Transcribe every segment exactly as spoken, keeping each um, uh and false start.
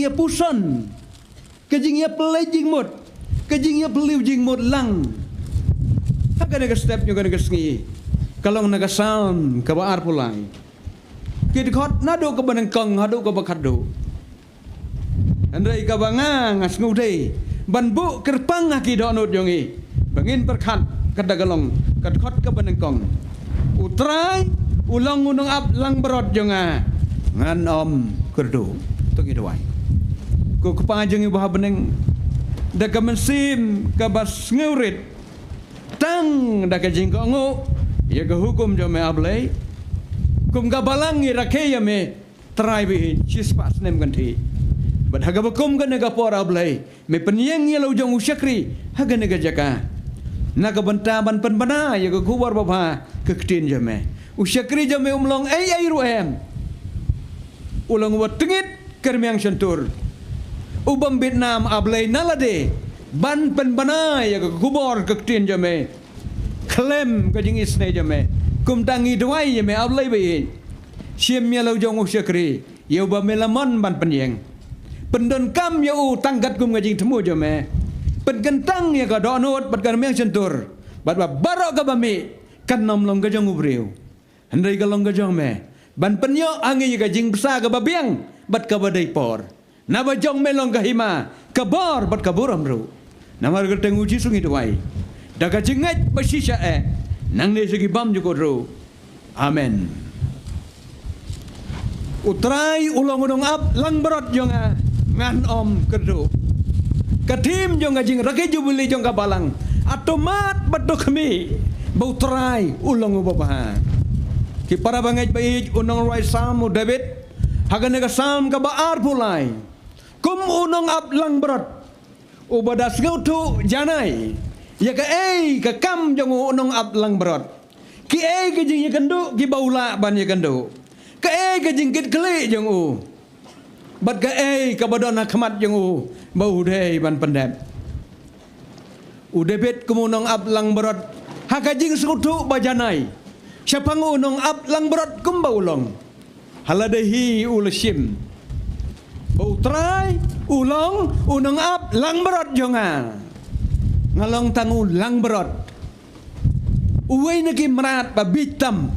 ïa puson, ka jingïapyllait jingmut, ka jingïapylliew jingmut lang. Ha kane ka step jong kane ka sngi, ka long na ka Salm kaba arphew lai, ki dkhot naduh kaba nyngkong haduh kaba khatduh. Hynrei kaba nga, nga sngewdei ban buh kyrpang ha ki dohnud jong ngi ba ngin pyrkhat, kata ka long ka dkhot kaba nyngkong: U Trai u long u nongap langbrot jong nga, ngan ym kyrduh. To ngin duwai. Ko Kpa jong ngi ba ha bneng, da ka mynsiem kaba sngewrit, tang da ka jingkohnguh ïa ka hukum jong me, A Blei, kum ka balang ngi rakhe ïa me, Trai, ba ïeit, shispah snem kynthih. Bad ha kaba kum kane ka por, A Blei, me pynïeng ïa la u jong u shakri ha kane ka jaka, na ka bynta ban pynbna ïa ka khubor babha ka ktien jong me. U shakri jong me um long ei ei ruh em, u long uba tngit ka rmiang shyntur, u bym bit nam, A Blei, na lade ban pynbna ïa ka khubor ka ktien jong me khlem ka jingisynei jong me. Kumta ngi duwai ïa me, A Blei, ba ïeit, shim ïa la u jong u shakri, ïa uba me la mon ban pynïeng. Pyndonkam ïa u tang katkum ka jingthmu jong me. Pynkyntang ïa ka dohnud bad ka rmiang shyntur, bad ba baroh kaba mih kan ym long ka jong u briew, hynrei ka long ka jong me, ban pynïoh ha ngi ïa ka jingbsa kaba biang bad kaba dei por, naba jong me long ka hima, ka bor bad ka burom ruh. Namar ka kyrteng U Jisu ngi duwai, da ka jingngeit ba shisha eh, nangne sha ki bymjukut ruh. Amen. U Trai u long u nongap langbrot jong nga, ngan ym kyrduh. Ka theme jong ka jingrakhe jubili jong ka balang, ato mad bad to khmih ba U Trai u long uba bha. Ki para bangeit ba ïeit, u nongrwai Salm u David, ha kane ka Salm kaba arphew lai, kum u nongap langbrot uba da sngewthuh janai ïa kaei ka kam jong u nongap langbrot, kiei ka jingïakynduh kiba u lah ban ïakynduh, kaei ka jingkitkhlieh jong u, bad kaei kaba don ha khmat jong u ba u dei ban pyndep. U David kum u nongap langbrot, ha ka jingsngewthuh ba janai shaphang u nongap langbrot kumba u long, ha lade hi u la shim ba U Trai u long u nongap langbrot jong nga. Nga long tang u langbrot, uwei na ki mrad ba bieit tam,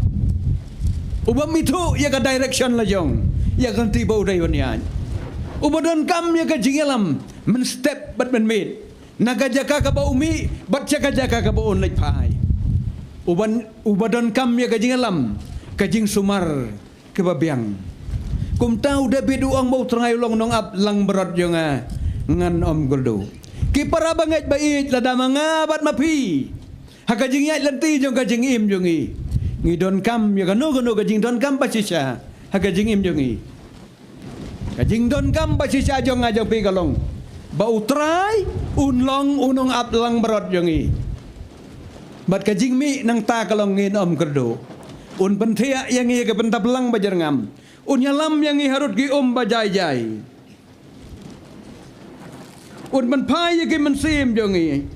uba ym ithuh ïa ka direction la jong, ïa ka lynti ba u dei ban ïaid, uba donkam ïa ka jingïalam mynstep bad mynmiet, na ka jaka kaba u mih bad sha ka jaka kaba un leit phai. Uban, uba donkam ïa ka jingïalam, ka jingsumar kaba biang. Kumta u David u ong ba U Trai u long u nongap langbrot jong nga, ngan ym kyrduh. Ki para bangeit ba ïeit, lada ma nga bad ma phi, ha ka jingïaid lynti jong ka jingim jong ngi, ngi donkam ïa kano kano ka jingdonkam ba shisha ha ka jingim jong ngi, ka jingdonkam ba shisha jong nga jong phi ka long ba U Trai un long u nongap langbrot jong ngi. Bad ka jingmih nangta ka long ngin ym kyrduh. Un pynthiah ïa ngi ha ka bynta blang ba jyrngam, un ïalam ïa ngi harud ki um ba jai jai, un pynphai ïa ki mynsiem jong ngi,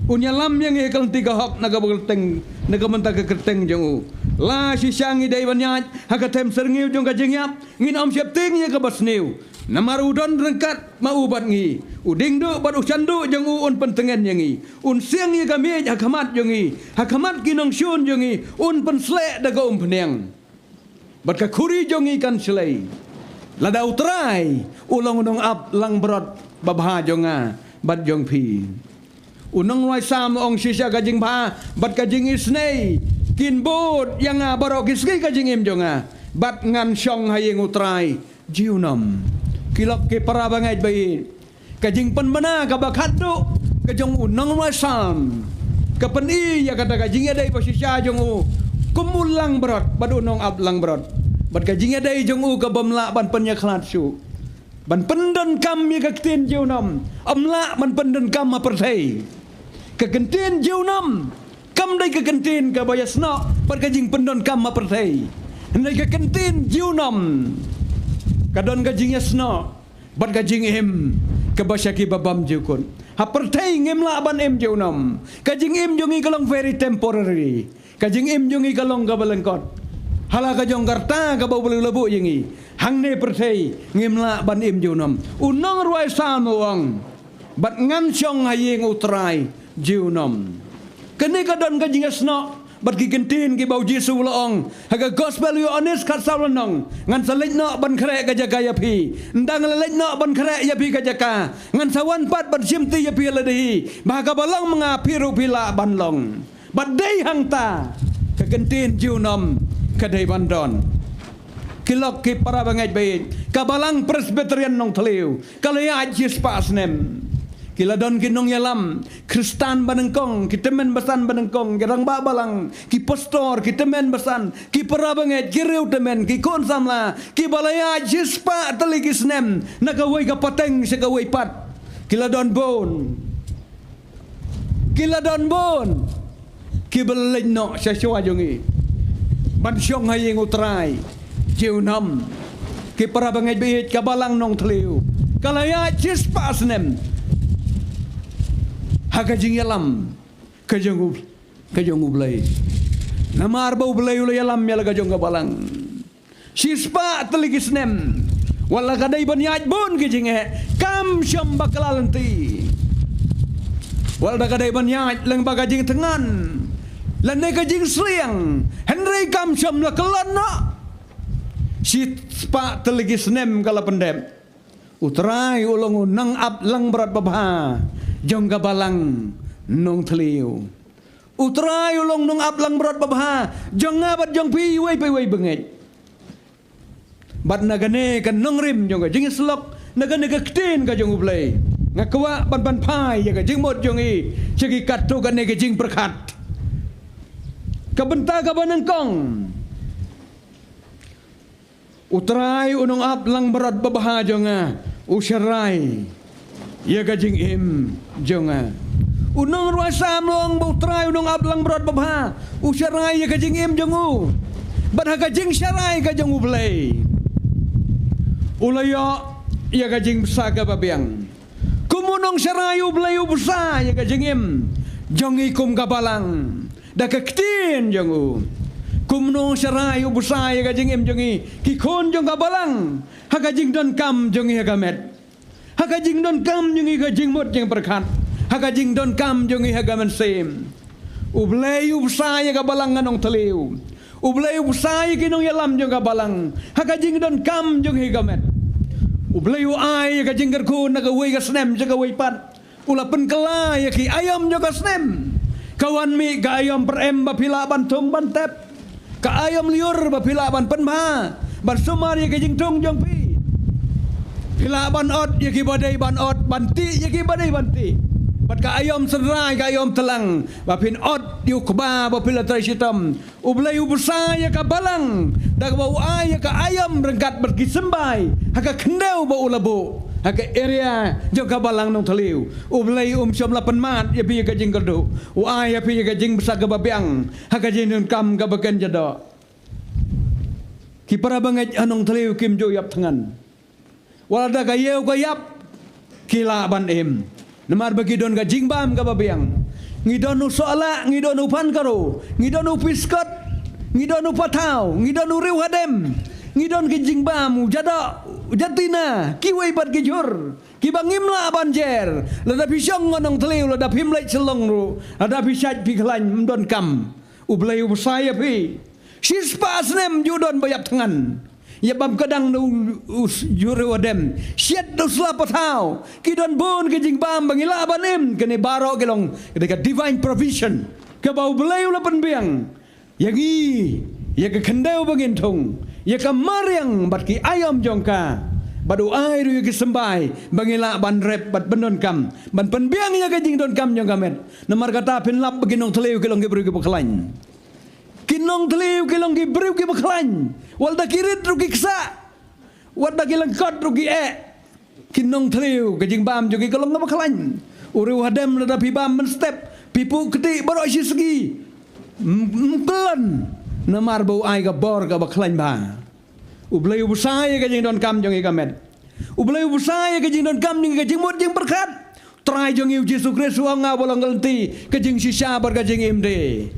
un ïalam ïa ngi ha ka lynti ka hok na ka kyrteng, na ka bynta ka kyrteng jong u. La shisha ngi dei ban ïaid ha ka them syrngiew jong ka jingïap, ngin ym sheptieng ïa kaba sniew, namar u don ryngkat ma u bad ngi. U diengduh bad u shanduh jong u un pyntngen ïa ngi. Un siang ïa ka miej ha khmat jong ngi, ha khmat ki nongshun jong ngi un pynsleh da ka umphniang, bad ka khuri jong ngi kan shlei. Lada U Trai u long u nongap langbrot babha jong nga bad jong phi. U nongrwai Salm u ong, shisha ka jingbha bad ka jingisynei kin bud ïa nga baroh ki sngi ka jingim jong nga, bad ngan shong ha ïing U Trai junom. Ki lok ki para bangeit ba ïeit, ka jingpynbna kaba khatduh ka jong u nongrwai Salm ka pyni ïa kata ka jingïadei ba shisha jong u kum u langbrot bad u nongap langbrot, bad ka jingïadei jong u ka bym lah ban pynïakhlad shuh. Ban pyndonkam ïa ka ktien junom, ym lah ban pyndonkam ha pyrthei. Ka ktien junom kam dei ka ktien kaba ïasnoh bad ka jingpyndonkam ha pyrthei. Hynrei ka ktien junom ka don ka jingïasnoh bad ka jingim kaba sha ki babymjukut. Ha pyrthei ngim lah ban im junom. Ka jingim jong ngi ka long very temporary. Ka jingim jong ngi ka long kaba lyngkot. Ha la ka jong ka rta kaba U Blei u la buh ïa ngi, hangne pyrthei ngim lah ban im junom. U nongrwai Salm u ong, bad ngan shong ha ïing U Trai junom. Kane ka don ka jingïasnoh bad ki kyntien kiba U Jisu u la ong ha ka Gospel u Ïoannis khatsaw lynnong: Ngan sa leit noh ban khreh ka jaka ïa phi. Ynda nga la leit noh ban khreh ïa phi ka jaka, ngan sa wan pat ban shimti ïa phi ha lade hi, ba ha kaba long ma nga phi ruh phi lah ban long. Bad dei hangta ka kyntien junom ka dei ban don. Ki lok ki para bangeit baieit, ka Balang Presbyterian Nongthliew ka la ïaid shispah snem. Ki la don ki nongïalam Khristan ba nyngkong, ki tymmen basan ba nyngkong, ki rangbah balang, ki pastor, ki tymmen basan, ki para bangeit, ki riew tymmen, ki khun samla, kiba la ïaid shispah tylli ki snem na kawei ka pateng sha kawei pat. Ki la don bun. Ki la don bun kiba la leit noh sha shuwa jong ngi ban shong ha ïing U Trai junom. Ki para bangeit baieit, ka Balang Nongthliew ka la ïaid shispah snem ha ka jingïalam ka jong U, ka jong U Blei. Namar ba U Blei u la ïalam ïa la ka jong ka balang shispah tylli ki snem. Wat la ka dei ban ïaid bun ki jingeh, kam shym bakla lynti. Wat la ka dei ban ïaid lyngba ka jingthngan lane ka jingsliang, hynrei kam shym la kyllon noh. Shispah tylli ki snem ka la pyndep. U Trai u long u nongap langbrot babha jong ka Balang Nongthliew. U Trai u long nongap langbrot babha jong nga bad jong phi iwei pa iwei bangeit. Bad na kane ka nongrim jong ka jingïasyllok, na kane ka ktien ka jong U Blei, nga kwah ban ban phai ïa ka jingmut jong ngi sha ki katto katne ka jingpyrkhat. Ka bynta kaba nyngkong, U Trai u nongap langbrot babha jong nga u sharai ïa ka jingim jong nga. U nongrwai Salm u ong ba U Trai u nongap langbrot babha u sharai ïa ka jingim jong u. Bad ha ka jingsharai ka jong U Blei, u la ïoh ïa ka jingbsa kaba biang. Kum u nongsharai U Blei u bsa ïa ka jingim jong ngi kum ka balang da ka ktien jong u. Kum u nongsharai u bsa ïa ka jingim jong ngi, ki khun jong ka balang, ha ka jingdonkam jong ngi ha ka met, ha ka jingdonkam jong ngi ha ka jingmut jingpyrkhat, ha ka jingdonkam jong ngi ha ka mynsiem. U Blei u bsa ïa ka Balang Nongthliew. U Blei u bsa ïa ki nongïalam jong ka balang ha ka jingdonkam jong ngi ha ka met. U Blei u ai ïa ka jingkyrkhu na kawei ka snem sha kawei pat. U la pynkylla ïa ki aïom jong ka snem. Ka wan mih ka aïom pyrem ba phi lah ban thung ban tep. Ka aïom lyiur ba phi lah ban pynbha, ban sumar ïa ka jingthung jong phi. Phi lah ban ot ïa kiba dei ban ot, ban tih ïa kiba dei ban tih. Bad ka aïom synrai, ka aïom tlang ba phin ot ïa u kba ba phi la trei shitom. U Blei u bsa ïa ka balang da kaba u ai ïa ka aïom ryngkat bad ki symbai ha ka khyndew ba u la buh ha ka area jong ka Balang Nongthliew. U Blei um shym la pynmad ïa phi ïa ka jingkyrduh. U ai ïa phi ïa ka jingbsa kaba biang ha ka jingdonkam kaba kynja doh. Ki para bangeit ha Nongthliew kim ju ïap thngan. Wat la da ka ïew ka ïap ki lah ban im. Namar ba ki don ka jingbam kaba biang. Ngi don u sohlah, ngi don u pankaro, ngi don u piskot, ngi don u pathaw, ngi don u riewhadem, ngi don ki jingbam, u jadoh, u jatina, kiwei pat ki jhur kiba ngim lah ban jer. Lada phi shong ha Nongthliew, lada phim leit Shillong ruh, lada phi shait phi khlaiñ, ym donkam. U Blei u bsa ïa phi. Shispah snem ju don ba ïap thngan. Ïa bam ka dang na u, u, u riewhadem. Shet na u sla pathaw. Ki don bun ki jingbam ba ngi lah ban im. Kane baroh ki long, kane ka divine provision kaba U Blei u la pynbiang ïa ngi, ïa ka khyndew ba ngin thung, ïa ka mariang bad ki aïom jong ka. Bad u ai ruh ïa ki symbai ba ngi lah ban rep bad ban donkam, ban pynbiang ïa ka jingdonkam jong ka met. Namar kata phin lap ba ki Nongthliew ki long ki briew kiba khlaiñ. Ki Nongthliew ki long ki briew kiba khlaiñ. Wat la da ki rit ruh ki ksah, wat la da ki lyngkot ruh ki eh. Ki Nongthliew ka jingbam jong ki ka long kaba khlaiñ. U riewhadem lada phi bam mynstep, phi puh kti baroh shi sngi, ym, ym kyllon. Namar ba u ai ka bor kaba khlaiñ bha. U Blei u bsa ïa ka jingdonkam jong ngi ka met. U Blei u bsa ïa ka jingdonkam jong ngi, ka jingmut jingpyrkhat. Trai jong ngi U Jisu Khrist u ong, nga ba long ka lynti, ka jingshisha bad ka jingim de.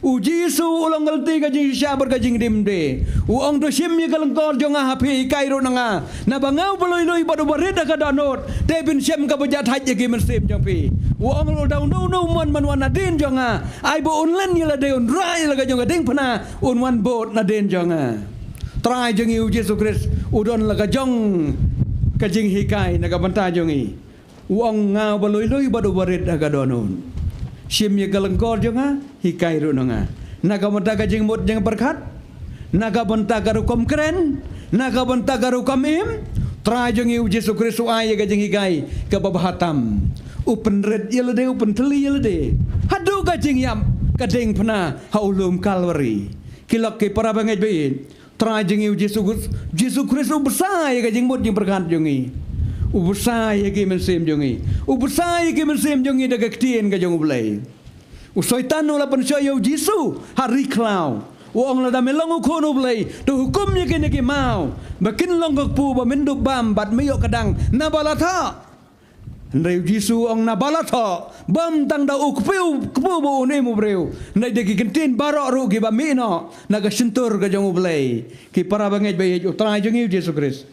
U Jisu u long ka lynti ka jingshisha bad ka jingdimde. U ong to shim ïa ka lyngkor jong nga ha phi, hikai ruh na nga. Naba nga uba lui lui bad uba rit ha ka dohnud. Te phin shem kaba jahthait ïa ki mynsiem jong phi. U ong ruh da uno uno u mon ban wan nadien jong nga, ai ba un len ïa lade, un rah ïa la ka jong ka diengphna, un wan bud nadien jong nga. Trai jong ngi u Jisu Khrist u don la ka jong ka jinghikai na ka bynta jong ngi. U ong nga uba lui lui bad uba rit ha ka dohnud. Shim ïa ka lyngkor jong nga, hikai ruh na nga. Na ka bynta ka jingmut jingpyrkhat, na ka bynta ka rukom kren, na ka bynta ka rukom im, Trai jong ngi u Jisu Khrist u ai ïa ka jinghikai kaba bha tam. U pynrit ïa lade, u pyntylli ïa lade haduh ka jingïap ka diengphna ha u lum Kalbari. Ki lok ki para bangeit baieit, Trai jong ngi u Jisu Khrist, Jisu Khrist u bsa ïa ka jingmut jingpyrkhat jong ngi. U bsa ïa ki mynsiem jong ngi. U bsa ïa ki mynsiem jong ngi da ka ktien ka jong U Blei. U Soitan u la pynshoi ïa u Jisu ha ri khlaw. U ong lada me long u khun U Blei, to hukum ïa kine ki maw ba kin long ka kpu ba men dup bam bad me ïoh ka dang naba la thoh. Hynrei u Jisu u ong naba la thoh, bym tang da u kpu, kpu ba un im u briew. Hynrei da ki kyntien baroh ruh kiba mih noh na ka shyntur ka jong U Blei. Ki para bangeit baieit, u Trai jong ngi u Jisu Khrist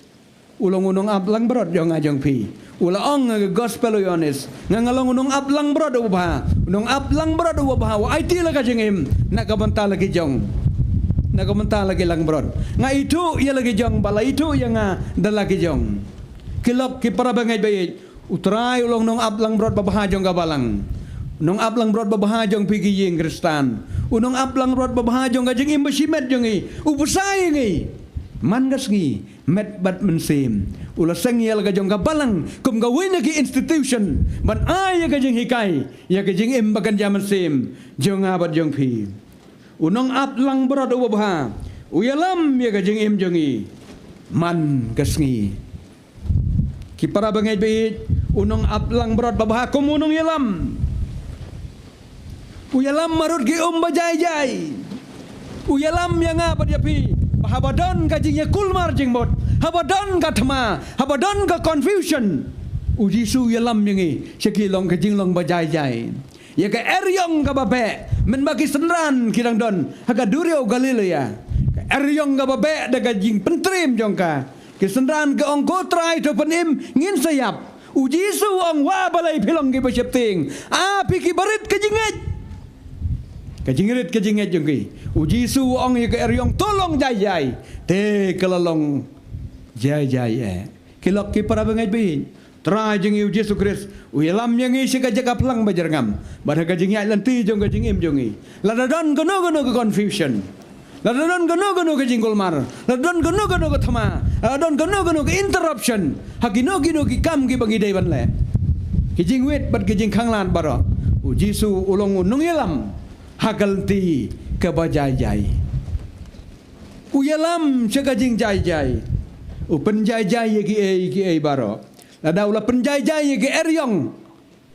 u long u nongap langbrot jong nga jong phi. U la ong ha ka gospel u Ïoannis, nga nga long u nongap langbrot uba bha. U nongap langbrot uba bha u aiti la ka jingim na ka bynta la ki jong, na ka bynta la ki langbrot. Nga ithuh ïa la ki jong ba la ithuh ïa nga da la ki jong. Ki lok ki para bangeit baieit, u Trai u long nongap langbrot babha jong ka balang. Nongap langbrot babha jong phi ki ïing Khristan. U nongap langbrot babha jong ka jingim bashimet jong ngi. U bsa ïa ngi man ka sngi met bad mynsiem. U la seng ïa la ka jong ka balang kum kawei na ki institution ban ai ïa ka jinghikai, ïa ka jingim ba kynja mynsiem jong nga bad jong phi. U nongap langbrot uba bha u ïalam ïa ka jingim jong ngi man ka sngi. Ki para bangeit baieit, u nongap langbrot babha kum u nongïalam. U ïalam marut ki um ba jai jai. U ïalam ïa nga bad ïa phi ba haba don ka jingïakulmar jingmut, haba don ka thma, haba don ka confusion, u Jisu u ïalam ïa ngi sha ki long ka jinglong ba jai jai. Ïa ka eriong kaba beh mynba ki synran ki dang don ha ka duriaw Galilea. Ka eriong kaba beh da ka jingpyntriem jong ka. Ki synran ki ong, ko Trai, to pynim, ngin sa ïap. U Jisu u ong, wa balei phi long kiba sheptieng, a phi kiba rit ka jingngeit. Ka jingrit ka jingngeit jong ki. U Jisu u ong ïa ka eriong, to long jai jai. Te ka la long jai jai eh. Ki lok ki para bangeit baieit, Trai jong ngi u Jisu Khrist u ïalam ïa ngi sha ka jaka phlang ba jyrngam bad ha ka jingïaid lynti jong ka jingim jong ngi. Lada don kano kano ka confusion, lada don kano kano ka jingkulmar, lada don kano kano ka thma, lada don kano kano ka interruption ha kino kino ki kam kiba ngi dei ban leh, ki jingwit bad ki jingkhanglad baroh, u Jisu u long u nongïalam ha ka lynti kaba jai jai. U ïalam sha ka jingjai jai. U pynjai jai ïa kiei kiei baroh. Lada u la pynjai jai ïa ki eriong,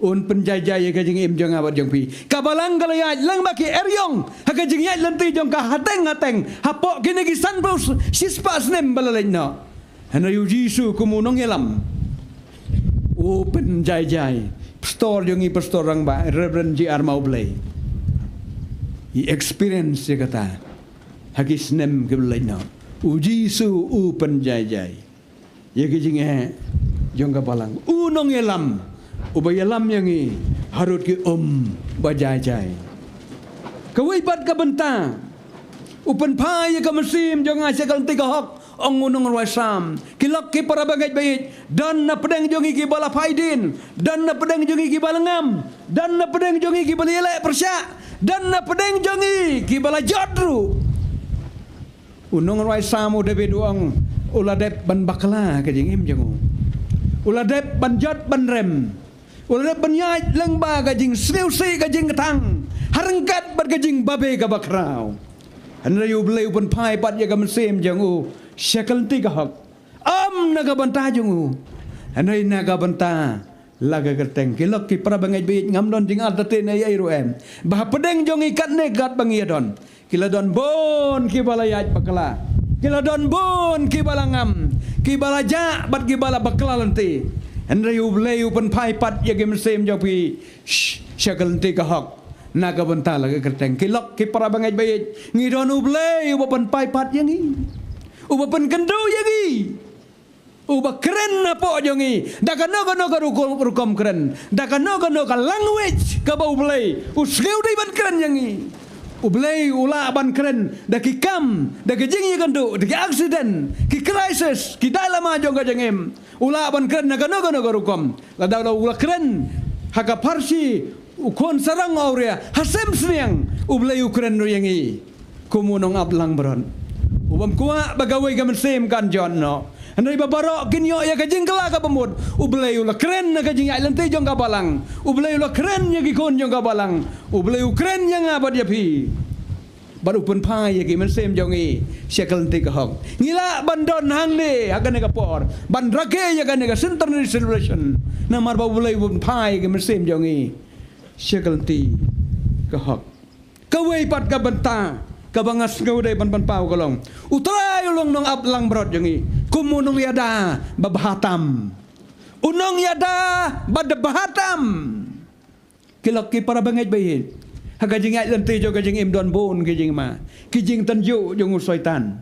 un pynjai jai ïa ka jingim jong nga bad jong phi. Ka balang ka la ïaid lang bad ki eriong ha ka jingïaid lynti jong ka hateng hateng hapoh kine ki sanphew shispah snem ba la leit noh. Hynrei u Jisu kum u nongïalam u pynjai jai. Pastor jong ngi, Pastor Rangbah Reverend G R Mawblei, i experience ïa kata ha ki snem kiba la leit noh. U Jisu u pynjai jai ïa ki jingeh jong ka balang. U nongïalam uba ïalam ïa ngi harud ki um ba jai jai. Kawei pat ka bynta, u pynphai ïa ka mynsiem jong nga sha ka lynti ka hok, ong u nongrwai Salm. Ki lok ki para bangeit baieit, don na pdeng jong ngi kiba la phai dien, don na pdeng jong ngi kiba la ngam, don na pdeng jong ngi kiba la ïaleh pyrshah, don na pdeng jong ngi kiba la jot ruh. U nongrwai Salm u David u ong, u la dep ban bakla ka jingim jong u. U la dep ban jot ban rem. U la dep ban ïaid lyngba ka jingsngewsih, ka jingkthang ha ryngkat bad ka jingbabe kaba khraw. Hynrei U Blei u pynphai pat ïa ka mynsiem jong u sha ka lynti ka hok. Ym na ka bynta jong u, hynrei na ka bynta la ka kyrteng. Ki lok ki para bangeit baieit, ngam don jingartatien ei ei ruh em, ba hapdeng jong ngi katne katba ngi ïadon, ki la don bun kiba la ïaid bakla, ki la don bun kiba la ngam, kiba la jah bad kiba la bakla lynti. Hynrei U Blei u pynphai pat ïa ki mynsiem jong phi sha ka lynti ka hok. Na ka bynta la ka kyrteng, ki lok ki para bangeit baieit, ngi don U Blei uba pynpaw pat ïa ngi, uba pynkynduh ïa ngi, uba kren hapoh jong ngi da kano kano ka rukom, rukom kren, da kano kano ka language kaba U Blei u sngew dei ban kren ïa ngi. U Blei u lah ban kren da ki kam, da ki jingïakynduh, da ki accident, ki crisis, ki dilemma jong ka jingim. U lah ban kren na kano kano ka rukom. Lada u la kren ha ka pharshi u khun sarong awria ha sem sniang, U Blei u kren ruh ïa ngi kum u nongap langbrot. U bym kwah ba kawei ka mynsiem kan jot noh. Hynrei ba baroh kin ïoh ïa ka jingkylla kaba mut. U Blei u la kren na ka jingïaid lynti jong ka balang. U Blei u la kren ïa ki khun jong ka balang. U Blei u kren ïa nga bad ïa phi. Bad u pynpaw ïa ki mynsiem jong ngi sha ka lynti ka hok. Ngi lah ban don hangne ha kane ka por ban rakhe ïa kane ka centenary celebration. Namar ba U Blei u pynpaw ïa ki mynsiem jong ngi sha ka lynti ka hok. Kawei pat ka bynta kaba nga sngew dei ban pynpaw ka long, U Trai u long nongap langbrot jong ngi kum u nongïada babha tam. U nongïada babha tam. Ki lok ki para bangeit baieit, ha ka jingïaid lynti jong ka jingim don bun ki jingma, ki jingtynjuh jong u Soitan,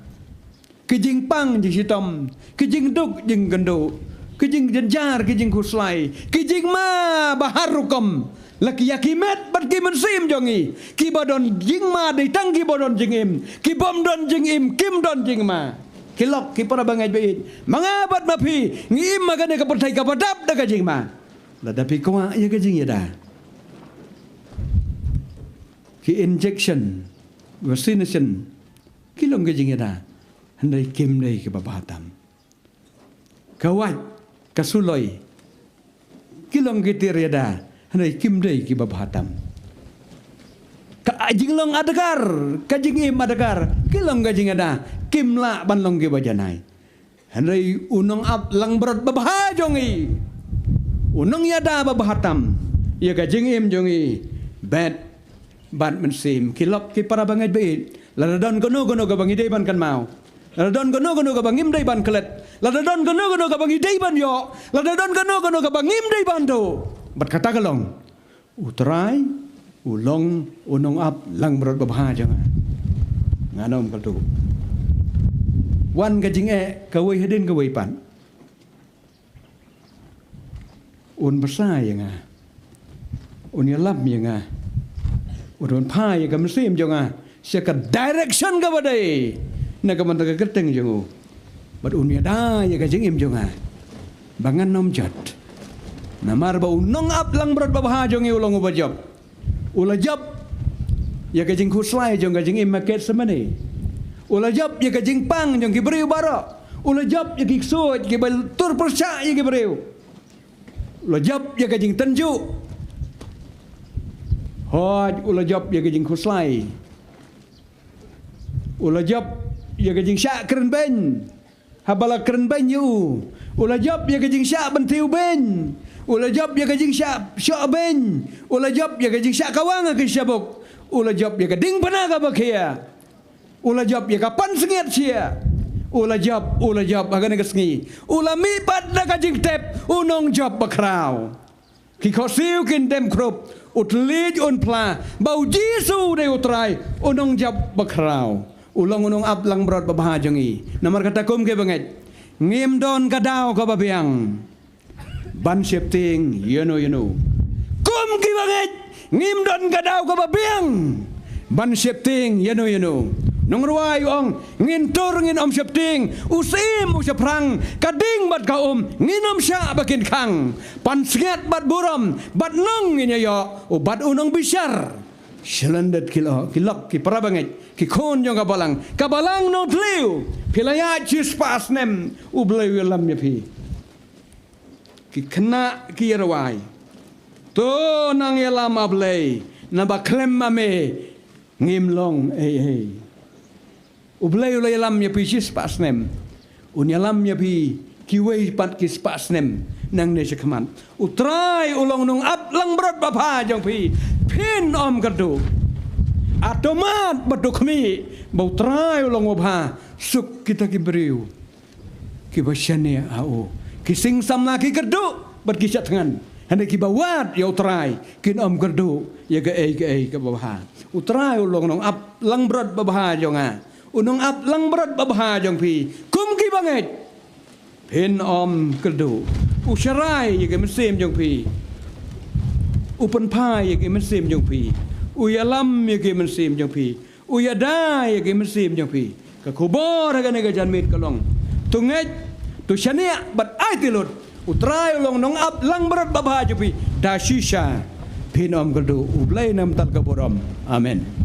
ki jingpang jingshitom, ki jingduk jingkynduh, ki jingjynjar, ki jingkhuslai, ki jingma bahar rukom. La ki ïa ki met bad ki mynsiem jong ngi, kiba don jingma dei tang kiba don jingim, ki bym don jingim kim don jingma. Ki lok ki para bangeit baieit, ma nga bad ma phi ngi im ha kane ka pyrthei kaba dap da ka jingma. Lada phi kwah ïa ka jingïada, ki injection, vaccination, ki long ka jingïada, hynrei kim dei kiba bha tam. Ka wait, ka suloi, ki long ki tiar ïada, hynrei kim dei kiba bha tam. Ka jinglong adkar, ka jingim adkar, ki long ka jingïada, kim lah ban long kiba janai. Hynrei u nongap langbrot babha jong ngi, u nongïada babha tam ïa ka jingim jong ngi, bet bad mynsiem. Ki lok ki para bangeit baieit, lada don kano kano kaba ngi dei ban kynmaw, lada don kano kano kaba ngim dei ban klet, lada don kano kano kaba ngi dei ban ïoh, lada don kano kano kaba ngim dei ban duh, bad kata ka long, U Trai u long u nongap langbrot babha jong nga. Ngan ym kynduh. Wan ka jingeh kawei hadien kawei pat. Un bsa ïa nga, un ïalam ïa nga, un pynpaw ïa ka mynsiem jong nga sha ka direction kaba dei na ka bynta ka kyrteng jong u. Bad un ïada ïa ka jingim jong nga ba ngan ym jot. Namar ba u nongap langbrot babha jong ngi u long uba jop. U la jop ïa ka jingkhuslai jong ka jingim ha Gethsemane. U la jop ïa ka jingpang jong ki briew baroh. U la jop ïa ki ksuid kiba tur pyrshah ïa ki briew. U la jop ïa ka jingtynjuh. Hooid, u la jop ïa ka jingkhuslai. U la jop ïa ka jingshah kren beiñ haba la kren beiñ ïa u. U la jop ïa ka jingshah bynthiew beiñ. U la jop ïa ka jingshah shoh beiñ. U la jop ïa ka jingshah kawang ha ki shabuk. U la jop ïa ka diengphna kaba khia. U la jop ïa ka pansngiat shia. U la jop, u la jop ha kane ka sngi. U la mih pat da ka jingtep u nongjop bakhraw. Ki khohsiew kin dem khrup, u thylliej un phla ba U Jisu u dei U Trai, u nongjop bakhraw. U long u nongap langbrot babha jong ngi. Namar kata kum ki bangeit, ngim don ka daw kaba biang ban sheptieng ïano ïano. Kum ki bangeit, ngim don ka daw kaba biang ban sheptieng ïano ïano. Nongrwai u ong, ngin tur ngin ym sheptieng, u syiem u shaphrang, ka ding bad ka um ngin ym shah ba kin khang. Pansngiat bad burom bad nong ngin ïa ïoh, u bad u nongbishar. Shalyndet ki lok, ki lok, ki para bangeit, ki khun jong ka balang, ka balang Nongthliew. Phi la ïaid shispah snem, U Blei u ïalam ïa phi. Ki khynnah ki ïa rwai, to nang ïalam A Blei, naba khlem ma me ngim long ei ei. U Blei u la ïalam ïa phi shispah snem. Un ïalam ïa phi kiwei pat ki spah snem nangne shakhmat. U Trai u long nongap langbrot babha jong phi. Phin ym kyrduh. Ato mad bad to khmih ba U Trai u long uba bha suk kita ki briew kiba shaniah ha u. Ki sing samla ki kyrduh bad ki shah thngan. Hynrei kiba wad ïa U Trai kin ym kyrduh ïa kaei kaei kaba bha. U Trai u long nongap langbrot babha jong nga. U nongap langbrot babha jong phi. Kum kiba ngeit, phin ym kyrduh. U sharai ïa ki mynsiem jong phi. U pynphai ïa ki mynsiem jong phi. U ïalam ïa ki mynsiem jong phi. U ïada ïa ki mynsiem jong phi. Ka khubor ha kane ka janmiet ka long, to ngeit, to shaniah bad aiti lut. U Trai u long nongap langbrot babha jong phi. Da shisha phin ym kyrduh. U Blei un ym tal ka burom. Amen.